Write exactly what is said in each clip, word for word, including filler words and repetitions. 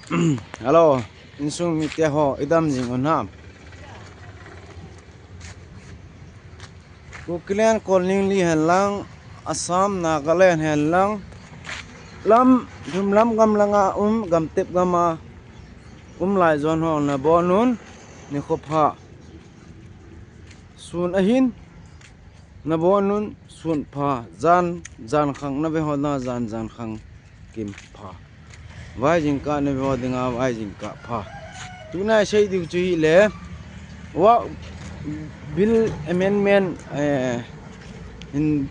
Hello, insung mite ho, idam jing unham. Kukilen Kolningli henlang, Assam, Nagaland henlang, lam, dum lam gam langa um, gam tep gama um lai zon ho na bonun, ni khop ha. Sun ahin, na bonun, sun pha, zan, zan khang na ve ho na, zan, zan khang kim pha. Vai jing ka na ve ho dinga, vai jing ka pha. Tuna sei diu chu hi le, wa bill amendment, eh, in,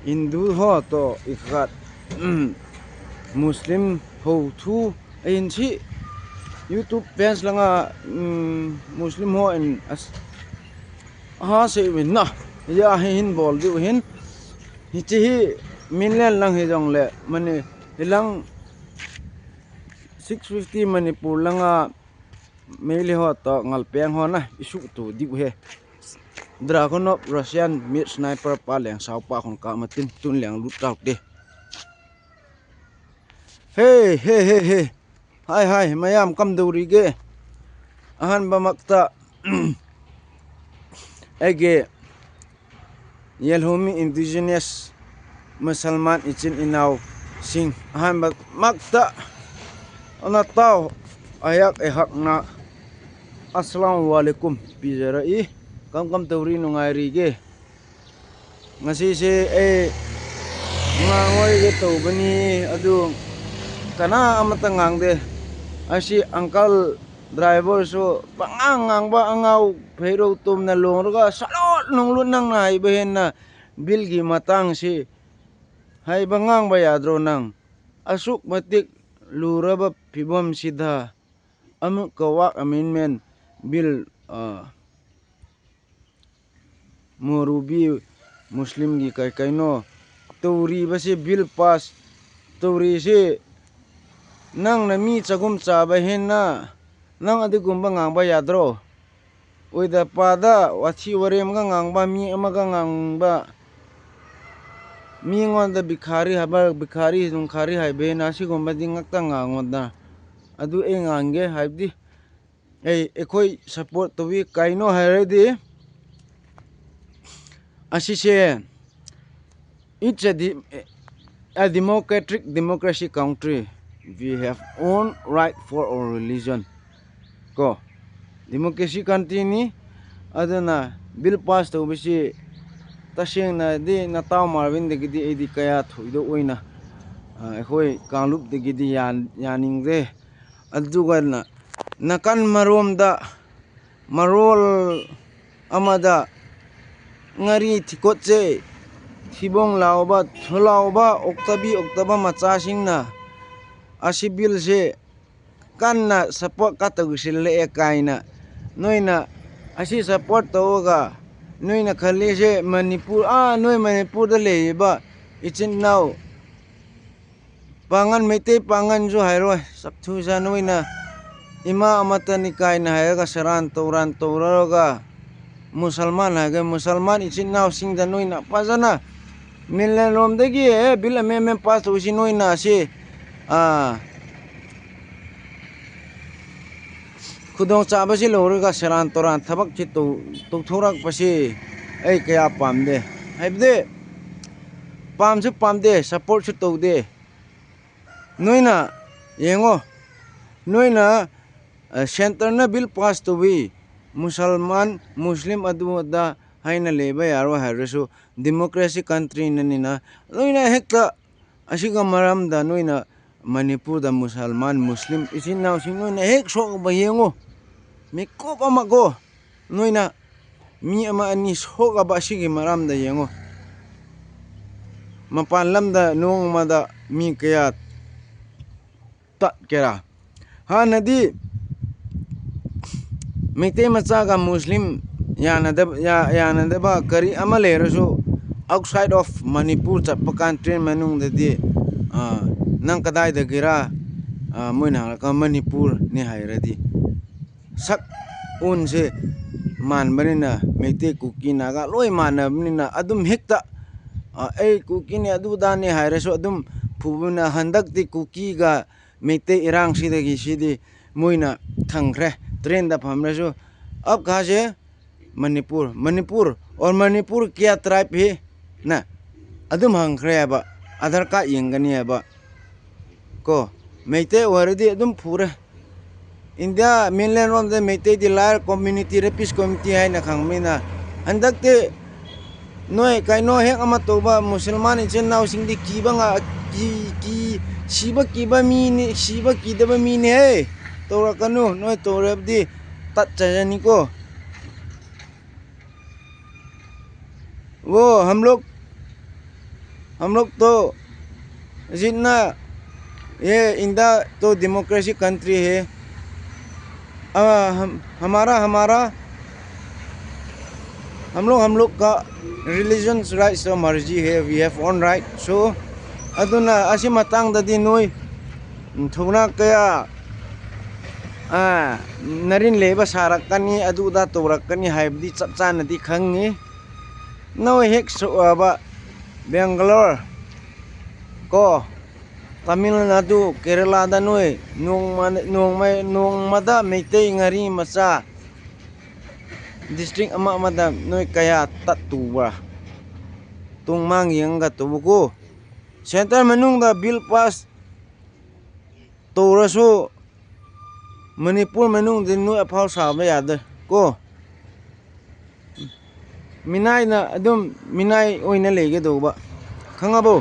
Hindu ho to ikhat, Muslim ho thu, ahin si YouTube page langa, um, Muslim ho in as, ha sei win na, ya hi hin bol diu hin, hi chi hi min len lang hi jong le, mani hi lang six fifty Manipur langa, Meili ho to ngal peng ho na, isu tu diu he. Dragunov Russian mid sniper pa leng sau pa khon ka matin tun leng lut tau te. Hey, hey, hey, hey. Hai, hai, mayam kam dau ri ge. Ahan ba makta. Ege. Yelhumi indigenous Musalman ichin inau sing. Ahan ba makta. Ana tau. Ayak ehak na. Assalamu alaikum. Pijara i. Kam kam tau ri nungai ri ge. Ngasi si, eh, ngangoi ge tau bani, adu, kana amata ngang de. Asi uncle driver su, pangang ngang ba angau, phero tum na long raga, salot nung lut nang na hai ba hen na, bill gi matang si, hai ba ngang ba yadro nang. Asuk matik, lura ba phibom sidha, amuk kawak amendment, bill, ah, Morubi Muslim gi kai kai no. Tori ba si bill pass. Tori si nang na mi chagum cha ba hen na. Nang adigum ba ngang ba yadro. Ui da pa da wathi warem ga ngang ba mi ama ga ngang ba. Mi ngon da bikhari ha ba bikhari nung khari hai be na si gum ba ding ngak ta ngang ngon da. ꯑꯗꯨ ꯑꯩ ꯉꯥꯡꯒꯦ꯫ ꯍꯥꯏꯕꯗꯤ ꯑꯩ ꯑꯩꯈꯣꯏ support ꯇꯧꯏ꯫ ꯀꯩꯅꯣ ꯍꯥꯏꯔꯗꯤ ꯑꯁꯤꯁꯦ, it's a, de- a democratic democracy country. We have own right for our religion. ꯀꯣ, ꯗꯤꯃꯣꯀ꯭ꯔꯦꯁꯤ ꯀꯟꯇ꯭ꯔꯤꯅꯤ꯫ ꯑꯗꯨꯅ ꯕꯤꯜ ꯄꯥꯁ ꯇꯧꯕꯁꯤ ꯇꯁꯦꯡꯅꯗꯤ ꯅꯇꯥꯎ ꯃꯥꯔꯕꯤꯟꯗꯒꯤꯗꯤ ꯑꯩꯗꯤ ꯀꯌꯥ ꯊꯣꯏꯗꯣꯛ ꯑꯣꯏꯅ, ꯑ, ꯑꯩꯈꯣꯏ ꯀꯥꯡꯂꯨꯞꯇꯒꯤꯗꯤ ꯌꯥ- ꯌꯥꯅꯤꯡꯗꯦ꯫ ꯑꯗꯨꯒ ꯅ- ꯅꯥꯀꯟ ꯃꯔꯣꯝꯗ ꯃꯔꯣꯜ ꯑꯃꯗ ꯉꯥꯔꯤ ꯊꯤꯀꯣꯠꯆꯦ, ꯊꯤꯕꯣꯡ ꯂꯥꯎꯕ, ꯊꯨꯂꯥꯎꯕ ꯑꯣꯛꯇꯕꯤ ꯑꯣꯛꯇꯕ ꯃꯆꯥꯁꯤꯡꯅ ꯑꯁꯤ ꯕꯤꯜꯁꯦ ꯀꯟꯅ ꯁꯞꯄꯣꯔꯠ ꯀ ꯇꯧꯁꯤꯜꯂꯛꯑꯦ ꯀꯥꯏꯅ꯫ ꯅꯣꯏꯅ ꯑꯁꯤ ꯁꯞꯄꯣꯔꯠ ꯇꯧꯔꯒ ꯅꯣꯏꯅ ꯈꯜꯂꯤꯁꯦ ꯃꯅꯤꯄꯨꯔ, ꯑꯥ, ꯅꯣꯏ ꯃꯅꯤꯄꯨꯔꯗ ꯂꯩꯔꯤꯕ ꯏꯆꯤꯟ ꯏꯅꯥꯎ ꯄꯥꯡꯒꯟ, ꯃꯩꯇꯩ ꯄꯥꯡꯒꯟꯁꯨ ꯍꯥꯏꯔꯣꯏ, ꯆꯥꯛꯊꯨꯁ ꯅꯣꯏꯅ ꯏꯃꯥ ꯑꯃꯠꯇꯅꯤ ꯀꯥꯏꯅ ꯍꯥꯏꯔꯒ ꯁꯦꯔꯥꯟ ꯇꯧꯔꯥꯟ ꯇꯧꯔꯒ ꯃꯨꯁꯜꯃꯥꯟ ꯍꯥꯏꯒꯦ, ꯃꯨꯁꯜꯃꯥꯟ ꯏꯆꯤꯟ ꯏꯅꯥꯎꯁꯤꯡꯗ ꯅꯣꯏꯅ ꯐꯖꯅ ꯃꯤꯂꯦꯟꯔꯣꯝꯗꯒꯤ ꯑꯦ ꯕꯤꯜ ꯑꯃꯦꯟꯃꯦꯟ ꯄꯥꯁ ꯇꯧꯁꯤ ꯅꯣꯏꯅ ꯑꯁꯤ, ꯑꯥ, ꯈꯨꯗꯣꯡꯆꯥꯕꯁꯤ ꯂꯧꯔꯒ ꯁꯦꯔꯥꯟ ꯇꯨꯔꯥꯟ ꯊꯕꯛꯁꯤ ꯇꯧ- ꯇꯧꯊꯣꯔꯛꯄꯁꯤ ꯑꯩ ꯀꯌꯥ ꯄꯥꯝꯗꯦ꯫ ꯍꯥꯏꯕꯗꯤ ꯄꯥꯝꯁꯨ ꯄꯥꯝꯗꯦ, ꯁꯞꯄꯣꯔꯠꯁꯨ ꯇꯧꯗꯦ꯫ ꯅꯣꯏꯅ ꯌꯦꯡꯉꯣ, ꯅꯣꯏꯅ, ꯑ, ꯁꯦꯟꯇꯔꯅ ꯕꯤꯜ ꯄꯥꯁ ꯇꯧꯏ, ꯃꯨꯁꯜꯃꯥꯟ, ꯃꯨꯁꯂꯤꯝ ꯑꯗꯨ ꯑꯗꯥ ꯍꯥꯏꯅ ꯂꯩꯕ ꯌꯥꯔꯣꯏ ꯍꯥꯏꯔꯁꯨ, ꯗꯤꯃꯣꯀ꯭ꯔꯦꯁꯤ ꯀꯟꯇ꯭ꯔꯤꯅꯅꯤꯅ ꯅꯣꯏꯅ ꯍꯦꯛꯇ ꯑꯁꯤꯒ ꯃꯔꯝꯗ ꯅꯣꯏꯅ ꯃꯅꯤꯄꯨꯔꯗ ꯃꯨꯁꯜꯃꯥꯟ, ꯃꯨꯁꯂꯤꯝ ꯏꯆꯤꯟ ꯏꯅꯥꯎꯁꯤꯡ ꯅꯣꯏꯅ ꯍꯦꯛ ꯁꯣꯛꯕ ꯌꯦꯡꯉꯨ, ꯃꯤꯀꯨꯞ ꯑꯃꯀꯣ, ꯅꯣꯏꯅ ꯃꯤ ꯑꯃ ꯑꯅꯤ ꯁꯣꯛꯑꯕ ꯑꯁꯤꯒꯤ ꯃꯔꯝꯗ ꯌꯦꯡꯉꯨ꯫ ꯃꯄꯥꯟ ꯂꯝꯗ ꯅꯣꯡꯃꯗ ꯃꯤ ꯀꯌꯥ ꯇꯠꯀꯦꯔꯥ? ꯍꯥꯟꯅꯗꯤ ꯃꯩꯇꯩ ꯃꯆꯥꯒ ꯃꯨꯁꯂꯤꯝ ꯌꯥꯅꯗꯕ, ꯌꯥ- ꯌꯥꯅꯗꯕ ꯀꯔꯤ ꯑꯃ ꯂꯩꯔꯁꯨ, outside of ꯃꯅꯤꯄꯨꯔ ꯆꯠꯄ ꯀꯥꯟ ꯇ꯭ꯔꯦꯟ ꯃꯅꯨꯡꯗꯗꯤ, ꯑ, "ꯅꯪ ꯀꯗꯥꯏꯗꯒꯤꯔꯥ?" ꯑ, ꯃꯣꯏꯅ ꯍꯪꯂꯛꯀ, "ꯃꯅꯤꯄꯨꯔꯅꯤ" ꯍꯥꯏꯔꯗꯤ, ꯁꯛ ꯎꯟꯁꯦ ꯃꯥꯟꯕꯅꯤꯅ, ꯃꯩꯇꯩ, ꯀꯨꯀꯤ, ꯅꯥꯒꯥ ꯂꯣꯏ ꯃꯥꯟꯅꯕꯅꯤꯅ ꯑꯗꯨꯝ ꯍꯦꯛꯇ, ꯑ, "ꯑꯩ ꯀꯨꯀꯤꯅꯤ, ꯑꯗꯨꯗꯥꯅꯤ" ꯍꯥꯏꯔꯁꯨ ꯑꯗꯨꯝ ꯐꯨꯕꯅ꯫ ꯍꯟꯗꯛꯇꯤ ꯀꯨꯀꯤꯒ ꯃꯩꯇꯩ ꯏꯔꯥꯡꯁꯤꯗꯒꯤ ꯁꯤꯗꯤ ꯃꯣꯏꯅ ꯊꯝꯈ꯭ꯔꯦ꯫ ꯇ꯭ꯔꯦꯟꯗ ꯐꯝꯂꯁꯨ ꯑꯞ ꯀꯍꯥ ꯁꯦ? ꯃꯅꯤꯄꯨꯔ꯫ ꯃꯅꯤꯄꯨꯔ ꯑꯣꯔ ꯃꯅꯤꯄꯨꯔ ꯀꯌꯥ ꯇ꯭ꯔꯥꯏꯕ ꯍꯦ ꯅ ꯑꯗꯨꯝ ꯍꯪꯈ꯭ꯔꯦ ꯍꯥꯏꯕ꯫ ꯑꯙꯥꯔ ꯀꯥꯔꯗ ꯌꯦꯡꯒꯅꯤ ꯍꯥꯏꯕ꯫ ꯀꯣ, ꯃꯩꯇꯩ ꯑꯣꯏꯔꯗꯤ ꯑꯗꯨꯝ ꯐꯨꯔꯦ꯫ ꯏꯟꯗꯤꯌꯥ ꯃꯦꯟꯂꯦꯟ ꯔꯣꯝꯗ ꯃꯩꯇꯩꯗꯤ ꯂꯥꯏꯔ ꯀꯝꯃ꯭ꯌꯨꯅꯤꯇꯤ, ꯔꯦꯄꯤꯁ ꯀꯝꯃ꯭ꯌꯨꯅꯤꯇꯤ ꯍꯥꯏꯅ ꯈꯪꯕꯅꯤꯅ꯫ ꯍꯟꯗꯛꯇꯤ ꯅꯣꯏ ꯀꯩꯅꯣ ꯍꯦꯛ ꯑꯃ ꯇꯧꯕ ꯃꯨꯁꯜꯃꯥꯟ ꯏꯆꯤꯟ ꯏꯅꯥꯎꯁꯤꯡꯗꯤ ꯀꯤꯕ ꯉ-, ꯀꯤ-, ꯀꯤ-, ꯁꯤꯕ ꯀꯤꯕ ꯃꯤꯅꯤ, ꯁꯤꯕ ꯀꯤꯗꯕ ꯃꯤꯅꯤꯍꯦ꯫ ꯇꯧꯔꯛꯀꯅꯨ, ꯅꯣꯏ ꯇꯧꯔꯕꯗꯤ ꯇꯠꯆꯔꯅꯤꯀꯣ꯫ वो हम लोग, हम लोग तो जितना, ये इंडिया तो डेमोक्रेसी कंट्री है। आ, हम, हमारा, हमारा, हम लोग, हम लोग का रिलीजन राइट्स और मर्जी है, we have own right। So, ꯑꯗꯨꯅ ꯑꯁꯤ ꯃꯇꯥꯡꯗꯗꯤ ꯅꯣꯏ ꯊꯧꯅꯥ ꯀꯌꯥ, ꯑꯥ, ꯅꯔꯤꯟ ꯂꯩꯕ ꯁꯥꯔꯛꯀꯅꯤ, ꯑꯗꯨꯗ ꯇꯧꯔꯛꯀꯅꯤ ꯍꯥꯏꯕꯗꯤ ꯆꯞ ꯆꯥꯅꯗꯤ ꯈꯪꯉꯤ꯫ ꯅꯣꯏ ꯍꯦꯛ ꯁꯣꯛꯑꯕ ꯕꯦꯡꯒꯂꯣꯔ ꯀꯣ, ꯇꯥꯃꯤꯜ ꯅꯥꯗꯨ, ꯀꯦꯔꯦꯂꯥꯗ ꯅꯣꯏ ꯅꯣꯡꯃ, ꯅꯣꯡꯃ, ꯅꯣꯡꯃꯗ ꯃꯩꯇꯩ ꯉꯥꯔꯤ ꯃꯆꯥ ꯗꯤꯁꯇ꯭ꯔꯤꯛ ꯑꯃ ꯑꯃꯗ ꯅꯣꯏ ꯀꯌꯥ ꯇꯠꯇꯨꯕ꯭ꯔꯥ? ꯇꯨꯡ ꯃꯥꯡ ꯌꯦꯡꯉꯒ ꯇꯧꯕꯀꯣ꯫ ꯁꯦꯟꯇꯔ ꯃꯅꯨꯡꯗ ꯕꯤꯜ ꯄꯥꯁ ꯇꯧꯔꯁꯨ ꯃꯅꯤꯄꯨꯔ ꯃꯅꯨꯡꯗ ꯅꯣꯏ ꯑꯐꯥꯎ ꯁꯥꯕ ꯌꯥꯗꯦ ꯀꯣ꯫ ꯃꯤꯅꯥꯏꯅ ꯑꯗꯨꯝ ꯃꯤꯅꯥꯏ ꯑꯣꯏꯅ ꯂꯩꯒꯗꯧꯕ, ꯈꯪꯉꯕꯣ?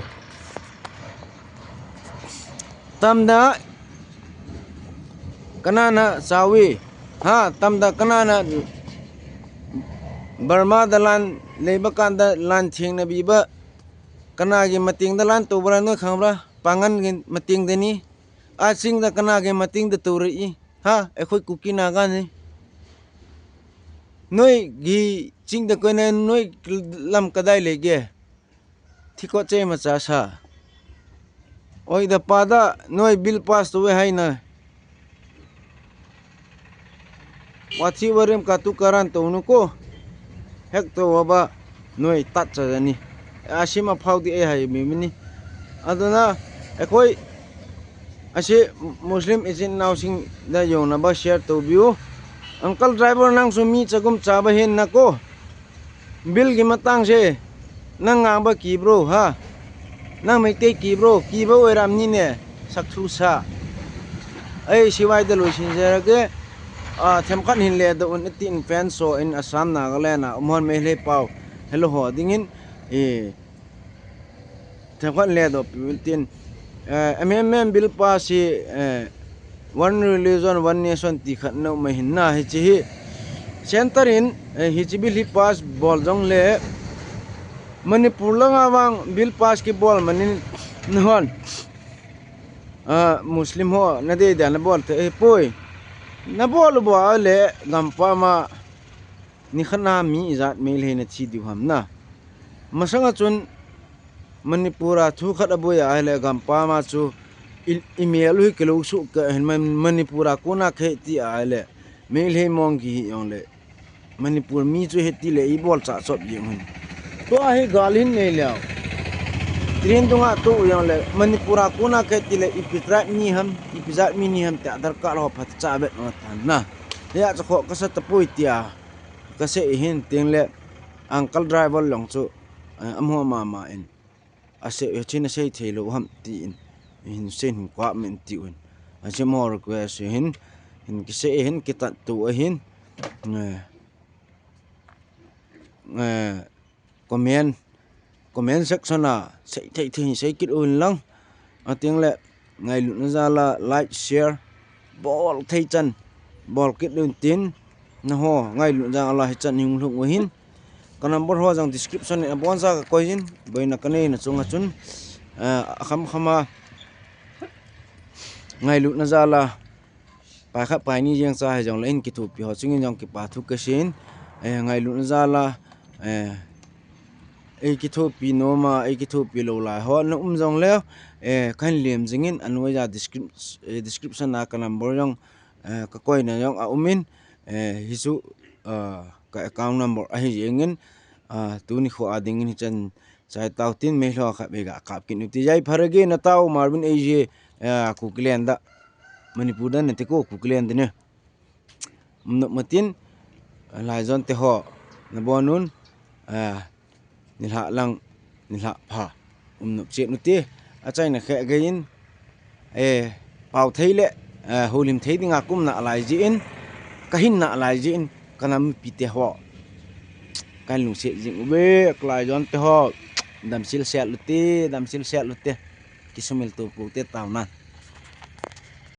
ꯇꯝꯗ ꯀꯅꯥꯅ ꯆꯥꯎꯏ? ꯍꯥ? ꯇꯝꯗ ꯀꯅꯥꯅ ꯕꯔꯃꯥꯗ ꯂꯥꯟ ꯂꯩꯕ ꯀꯥꯟꯗ ꯂꯥꯟ ꯊꯦꯡꯅꯕꯤꯕ ꯀꯅꯥꯒꯤ ꯃꯇꯦꯡꯗ ꯂꯥꯟ ꯇꯧꯕ꯭ꯔꯥ ꯅꯣꯏ ꯈꯪꯕ꯭ꯔꯥ? ꯄꯥꯡꯒꯟꯒꯤ ꯃꯇꯦꯡꯗꯅꯤ꯫ ꯑꯥ ꯆꯤꯡꯗ ꯀꯅꯥꯒꯤ ꯃꯇꯦꯡꯗ ꯇꯧꯔꯛꯏ? ꯍꯥ? ꯑꯩꯈꯣꯏ ꯀꯨꯀꯤ ꯅꯥꯒꯥꯅꯤ꯫ ꯅꯣꯏꯒꯤ ꯆꯤꯡꯗ ꯀꯣꯏꯅ ꯅꯣꯏ ꯂꯝ ꯀꯗꯥꯏ ꯂꯩꯒꯦ? ꯊꯤꯀꯣꯠꯆꯦ ꯃꯆꯥ ꯁꯥ꯫ ꯑꯣꯏꯗ ꯄꯥꯗ ꯅꯣꯏ ꯕꯤꯜ ꯄꯥꯁ ꯇꯧꯋꯦ ꯍꯥꯏꯅ ꯋꯥꯊꯤ ꯋꯥꯔꯦꯝ ꯀꯥꯇꯨ ꯀꯥꯔꯥꯟ ꯇꯧꯅꯨꯀꯣ꯫ ꯍꯦꯛ ꯇꯧꯔꯕ ꯅꯣꯏ ꯇꯠꯆꯔꯅꯤ꯫ ꯑꯁꯤꯃ ꯐꯥꯎꯗꯤ ꯑꯩ ꯍꯥꯏꯕꯤꯕꯅꯤ꯫ ꯑꯗꯨꯅ ꯑꯩꯈꯣꯏ ꯑꯁꯤ ꯃꯨꯁꯂꯤꯝ ꯏꯆꯤꯟ ꯏꯅꯥꯎꯁꯤꯡꯗ ꯌꯧꯅꯕ share ꯇꯧꯕꯤꯌꯨ꯫ Uncle driver, ꯅꯪꯁꯨ ꯃꯤ ꯆꯒꯨꯝ ꯆꯥꯕ ꯍꯦꯟꯅꯀꯣ꯫ Bill ꯒꯤ ꯃꯇꯥꯡꯁꯦ ꯅꯪ ꯉꯥꯡꯕ ꯀꯤꯕ꯭ꯔꯣ, ꯍꯥ? ꯅꯪ ꯃꯩꯇꯩ ꯀꯤꯕ꯭ꯔꯣ? ꯀꯤꯕ ꯑꯣꯏꯔꯝꯅꯤꯅꯦ, ꯁꯛꯊꯨ ꯁꯥ꯫ ꯑꯩ ꯁꯤꯋꯥꯏꯗ ꯂꯣꯏꯁꯤꯟꯖꯔꯒꯦ꯫ ꯑꯥ, ꯊꯦꯝꯈꯠ ꯍꯤꯟꯂꯦꯗ ꯎꯟ ꯏꯇꯤꯟ ꯐꯦꯟ ꯁꯣ ꯏꯟ ꯑꯁꯥꯝ ꯅꯥꯒꯥꯂꯦꯟ ꯑꯃꯣꯟ ꯃꯦꯍꯂꯦ ꯄꯥꯎ ꯍꯦꯜꯂꯣ ꯍꯣ ꯑꯗꯤꯡ ꯏꯟ, ꯑꯦ, ꯊꯦꯝꯈꯠ ꯍꯤꯟꯂꯦꯗ ꯎꯟ ꯏꯇꯤꯟ, ꯑꯦ, amendment bill pass ꯁꯤ, ꯑꯦ, one religion, one nation ꯇꯤꯈꯠꯅ ꯃꯍꯤꯟꯅ ꯍꯤꯆꯤ ꯍꯤ꯫ Centre ꯏꯟ, ꯑꯦ, ꯍꯤꯆꯤ bill ꯍꯤ pass ꯕꯣꯜ ꯖꯣꯡ ꯂꯦ꯫ ꯃꯅꯤꯄꯨꯔ ꯂꯪ ꯑꯋꯥꯡ bill pass ꯀꯤ ꯕꯣꯜ ꯃꯅꯤꯟ ꯅꯍꯣꯟ꯫ ꯑ, ꯃꯨꯁꯂꯤꯝ ꯍꯣ, ꯅꯗꯦ ꯗꯦ ꯅꯕꯣꯜ ꯊꯦ, ꯑꯦ, ꯄꯣꯏ꯫ ꯅꯕꯣꯜ ꯕꯣ ꯑꯂꯦ, ꯒꯝꯄꯥ ꯃꯥ, ꯅꯤꯈꯠꯅ ꯃꯤ ꯏꯖꯥꯠ ꯃꯦꯜ ꯍꯦꯅ ꯊꯤꯗꯨ ꯍꯝꯅ꯫ ꯃꯁꯪ ꯑꯆꯨꯟ, ꯃꯅꯤꯄꯨꯔ ꯊꯨꯈꯠ ꯑꯕꯣꯏ ꯑꯍꯂꯦ, ꯒꯝꯄꯥ ꯃꯥ ꯆꯨ, ꯏ-, ꯏꯃꯦꯜ ꯍꯨꯏ ꯀꯤꯂꯧ ꯁꯨꯛ ꯀ ꯍꯦꯟ ꯃ-, ꯃꯅꯤꯄꯨꯔ ꯀꯣꯅꯥ ꯈꯦ ꯇꯤ ꯑꯍꯂꯦ, ꯃꯦꯜ ꯍꯦ ꯃꯣꯡꯒꯤ ꯍꯤ ꯌꯣꯡꯂꯦ꯫ ꯃꯅꯤꯄꯨꯔ ꯃꯤꯁꯨ ꯍꯦ ꯇꯤ ꯂꯩ, ꯏꯕꯣꯜ ꯆꯥ ꯆꯣꯞ ꯌꯦꯡ ꯍꯨꯟ꯫ ꯇꯣ ꯑꯍꯤ ꯒꯥꯂꯤꯟ ꯅꯩ ꯂꯦ꯫ Train ꯇꯣꯉꯥ ꯇꯣ ꯌꯦꯡ ꯂꯦ꯫ ꯃꯅꯤꯄꯨꯔ ꯀꯣꯅꯥ ꯈꯦ ꯇꯤ ꯂꯩ, ꯏꯄꯤ tribe ꯃꯤ ꯍꯝ, ꯏꯄꯤ ꯖꯥꯠ ꯃꯤ ꯅꯤ ꯍꯝ ꯇꯦ ꯑꯙꯥꯔ card ꯍꯣ ꯐꯠ ꯆꯥ ꯕꯦꯠ ꯅꯣ ꯊꯥꯟ ꯅ꯫ ꯌꯥ ꯆꯈꯣ ꯀꯁ ꯇꯄꯣꯏ ꯇꯤꯌꯥ꯫ ꯀꯁꯦ ꯏꯍꯤꯟ ꯇꯦꯡ ꯂꯦ꯫ Uncle driver ꯂꯣꯡ ꯆꯨ, ꯑ, ꯑꯃꯣ ꯑꯃ ꯑꯃ ꯏꯟ꯫ ꯑꯁꯦ ꯍꯦꯆꯤꯟ ꯑꯁꯦ ꯊꯦꯂꯣ ꯍꯝ ꯇꯤ ꯏꯟ꯫ ꯏꯍꯤꯟ ꯁꯦꯟ ꯍꯤꯟ ꯀ꯭ꯋꯥꯞ ꯃꯦꯟ ꯇꯤ ꯎꯟ꯫ ꯑꯁꯦ ꯃꯣ request ꯍꯤꯟ, ꯍꯤꯟ ꯀꯤꯁꯦ ꯍꯤꯟ ꯀꯤꯇꯠ ꯇꯨ ꯑꯍꯤꯟ꯫ ꯑꯦ, ꯑꯦ, comment, comment section ꯑ ꯁꯦ ꯊꯦ ꯊꯦ ꯁꯦ ꯀꯤꯠ ꯎꯟ ꯂꯪ꯫ ꯑꯇꯤꯡ ꯂꯦ, ꯉꯥꯏꯂꯨꯅ ꯖꯥꯂꯥ, like, share, ꯕꯣꯜ ꯊꯩꯆꯟ, ꯕꯣꯜ ꯀꯤꯠ ꯂꯨꯟ ꯇꯤꯟ, ꯅꯍꯣ, ꯉꯥꯏꯂꯨꯅ ꯖꯥꯂꯥ ꯍꯤꯆꯟ ꯍꯤꯡ ꯂꯨꯛ ꯋꯥꯍꯤꯟ꯫ ꯀ number ꯍꯣ ꯖꯥꯡ description ꯏꯟ ꯑꯕꯣꯟ ꯖꯥꯒ ꯀꯣꯏꯍꯤꯟ, ꯕꯣꯏꯅ ꯀꯅꯦ ꯅ ꯆꯨꯡ ꯑꯆꯨꯟ, ꯑ, ꯑꯈꯝ ꯈꯃ, ꯉꯥꯏꯂꯨꯅ ꯖꯥꯂꯥ, ꯄꯥꯏꯈꯠ ꯄꯥꯏꯅꯤ ꯌꯦꯡ ꯆꯥ ꯍꯥꯏ ꯖꯥꯡ ꯂ ꯏꯟ ꯀꯤꯊꯣꯛꯄꯤ ꯍꯣ, ꯆꯤꯡ ꯏꯟ ꯖꯥꯡ ꯀꯤꯄꯥ ꯊꯨꯛ ꯀꯁꯤꯟ, ꯑ, ꯉꯥꯏꯂꯨꯅ ꯖꯥꯂꯥ, ꯑ, ꯑꯩ ꯀꯤꯊꯣꯛꯄꯤ ꯅꯣꯃ, ꯑꯩ ꯀꯤꯊꯣꯛꯄꯤ ꯂꯧ ꯂꯥꯏ ꯍꯣ, ꯅ ꯎꯝ ꯖꯣꯡ ꯂꯦ, ꯑꯦ, ꯈꯟ ꯂꯦꯝ ꯖꯤꯡ ꯏꯟ, ꯑꯅꯣꯏ ꯖꯥ descrip-, ꯑꯦ, description ꯅ ꯀ number ꯌꯣꯡ, ꯑꯦ, ꯀ ꯀꯣꯏꯅ ꯌꯣꯡ ꯑ ꯎꯝ ꯏꯟ, ꯑꯦ, ꯍꯤꯁꯨ, ꯑ, ꯀ account number ꯑꯍꯤ ꯌꯦꯡ ꯏꯟ, ꯑ, ꯇꯨꯅꯤ ꯈꯣ ꯑ ꯗꯤꯡ ꯏꯟ ꯍꯤꯆꯟ ꯆꯥꯏ ꯇꯥꯎ ꯇꯤꯟ ꯃꯦ ꯂꯣ ꯈ ꯕꯦꯒ ꯀꯥꯞ ꯀꯤꯟ ꯎꯇꯤ ꯌꯥꯏ ꯐꯔꯒꯦ ꯅ ꯇꯥꯎ ꯃꯥꯔꯕꯤꯟ ꯑꯩ J, Kukiland da, Manipur da nate ko, Kukiland da ne. Umnop matin, Laijon te ho, nabonun, nilhah lang, nilhah pha, umnop chet nute, achaina khe again, pau thei le, holim thei dinga kumna alai jin, kahinna alai jin, kanam pi te ho, kan lungset jing ube, Laijon te ho, damsil set lute, damsil set lute, kisumil tu pu te tau nan.